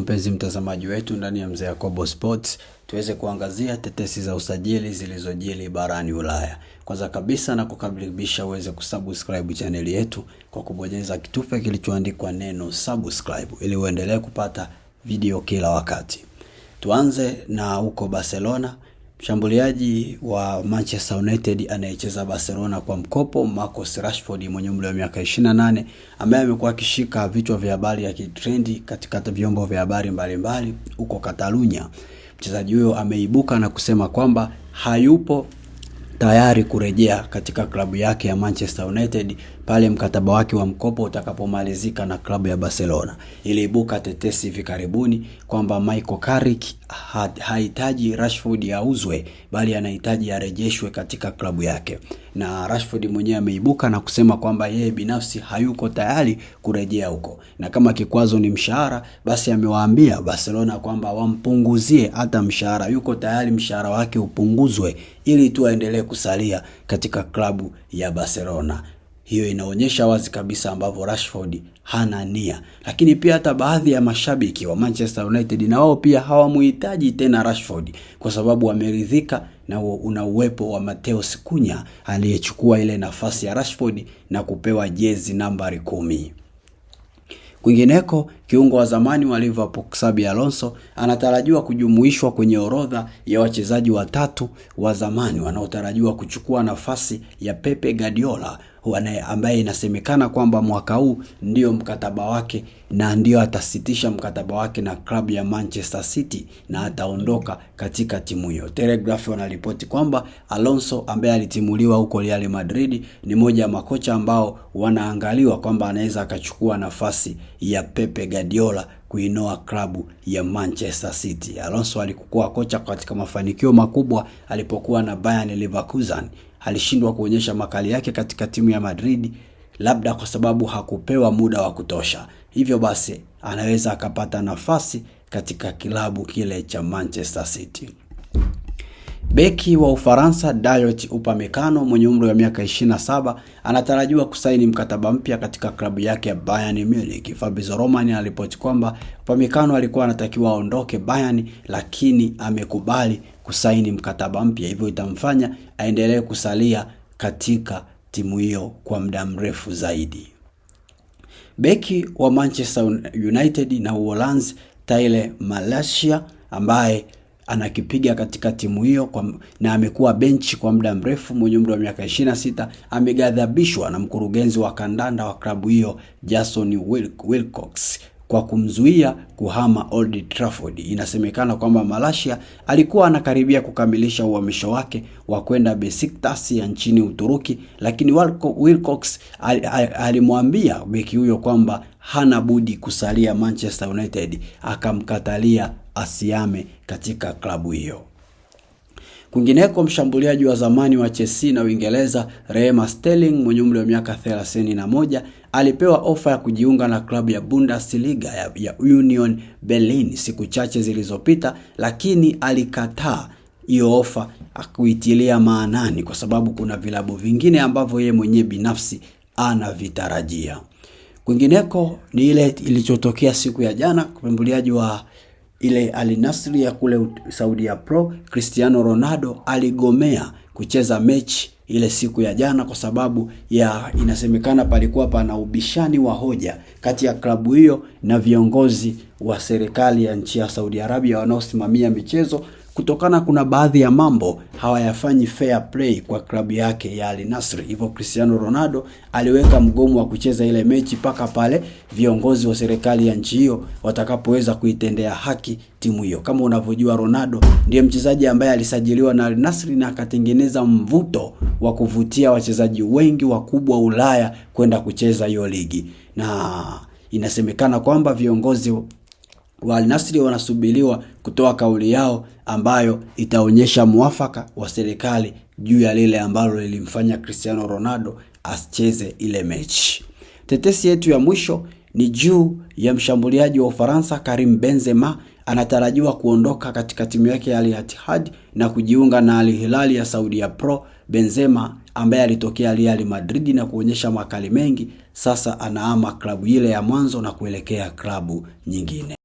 Mpenzi mtazamaji wetu ndani ya Mzee Yakobo Sports, tuweze kuangazia tetesi za usajili zilizojili barani Ulaya. Kwanza kabisa na kukaribisha uweze kusubscribe chaneli yetu kwa kubonyeza kitufe kilichoandikwa neno subscribe ili uendelee kupata video kila wakati. Tuanze na huko Barcelona. Mshambuliaji wa Manchester United anayecheza Barcelona kwa mkopo Marcus Rashford mwenye umri wa miaka 28 ambaye amekuwa akishika vichwa vya habari ya kitrendi katika vyombo vya habari mbalimbali huko Catalunya. Mchezaji huyo ameibuka na kusema kwamba hayupo tayari kurejea katika klabu yake ya Manchester United pale mkataba wake wa mkopo utakapomalizika na klabu ya Barcelona. Iliibuka tetesi hivi karibuni kwamba Michael Carrick hahitaji Rashford auzwe, bali anahitaji arejeshwe katika klabu yake, na Rashford mwenyewe ameibuka na kusema kwamba yeye binafsi hayuko tayari kurejea huko, na kama kikwazo ni mshahara, basi amewaambia Barcelona kwamba wampunguzie hata mshahara, yuko tayari mshahara wake upunguzwe ili tu aendelee kusalia katika klabu ya Barcelona. Hiyo inaonyesha wazi kabisa ambavyo Rashford hana nia, lakini pia hata baadhi ya mashabiki wa Manchester United na wao pia hawamuhitaji tena Rashford kwa sababu wameridhika na una uwepo wa Matheus Cunha aliyechukua ile nafasi ya Rashford na kupewa jezi nambari 10. Kwingineko, kiungo wa zamani wa Liverpool Xabi Alonso anatarajiwa kujumuishwa kwenye orodha ya wachezaji watatu wa zamani wanaotarajiwa kuchukua nafasi ya Pepe Guardiola ambaye inasemekana kwamba mwaka huu ndio mkataba wake na ndio atasitisha mkataba wake na klabu ya Manchester City na ataondoka katika timu hiyo. Telegraph wanaripoti kwamba Alonso ambaye alitimuliwa huko Real Madrid ni moja ya makocha ambao wanaangaliwa kwamba anaweza akachukua nafasi ya Pepe Guardiola kuinoa klabu ya Manchester City. Alonso alikuwa kocha katika mafanikio makubwa alipokuwa na Bayern Leverkusen. Alishindwa kuonyesha makali yake katika timu ya Madrid, labda kwa sababu hakupewa muda wa kutosha. Hivyo basi anaweza akapata nafasi katika kilabu kile cha Manchester City. Beki wa Ufaransa Dayot Upamecano mwenye umri wa miaka 27 anatarajiwa kusaini mkataba mpya katika klabu yake ya Bayern Munich. Fabrizio Romano aliripoti kwamba Upamecano alikuwa anatakiwa aondoke Bayern, lakini amekubali kusaini mkataba mpya, hivyo itamfanya aendelee kusalia katika timu hiyo kwa muda mrefu zaidi. Beki wa Manchester United na Uholanzi Tyrell Malacia ambaye anakipiga katika timu hiyo na amekuwa benchi kwa muda mrefu, mwenye umri wa miaka 26 ameghadhabishwa na mkurugenzi wa kandanda wa klabu hiyo Jason Wilcox kwa kumzuia kuhama Old Trafford. Inasemekana kwamba Malacia alikuwa anakaribia kukamilisha uhamisho wake wa kwenda Besiktas ya nchini Uturuki, lakini Wilcox alimwambia beki huyo kwamba hana budi kusalia Manchester United, akamkatalia asiame katika klabu hiyo. Kwingineko, mshambuliaji wa zamani wa Chelsea na Uingereza Raheem Sterling mwenye umri wa miaka 31 alipewa ofa ya kujiunga na klabu ya Bundesliga ya Union Berlin siku chache zilizopita, lakini alikataa hiyo ofa akuitilia maanani kwa sababu kuna vilabu vingine ambavyo yeye mwenyewe binafsi anavitarajia. Kwingineko ni ile ilichotokea siku ya jana, mshambuliaji wa ile Al Nassr ya kule Saudi Pro, Cristiano Ronaldo aligomea kucheza mechi ile siku ya jana kwa sababu ya inasemekana palikuwa pana ubishani wa hoja kati ya klabu hiyo na viongozi wa serikali ya nchi ya Saudi Arabia wanaosimamia michezo, kutokana kuna baadhi ya mambo hawayafanyi fair play kwa klabu yake ya Al Nassr. Hivyo Cristiano Ronaldo aliweka mgomo wa kucheza ile mechi mpaka pale viongozi wa serikali ya nchi hiyo watakapoweza kuitendea haki timu hiyo. Kama unavyojua, Ronaldo ndiye mchezaji ambaye alisajiliwa na Al Nassr na akatengeneza mvuto wa kuvutia wachezaji wengi wakubwa Ulaya kwenda kucheza hiyo ligi, na inasemekana kwamba viongozi wa Al Nassr wanasubiriwa kutoa kauli yao ambayo itaonyesha mwafaka wa serikali juu ya lile ambalo lilimfanya Cristiano Ronaldo asicheze ile mechi. Tetesi yetu ya mwisho ni juu ya mshambuliaji wa Ufaransa Karim Benzema anatarajiwa kuondoka katika timu yake ya Al Ittihad na kujiunga na Al Hilal ya Saudi ya Pro. Benzema ambaye alitokea Real Madrid na kuonyesha makali mengi, sasa anahama klabu ile ya mwanzo na kuelekea klabu nyingine.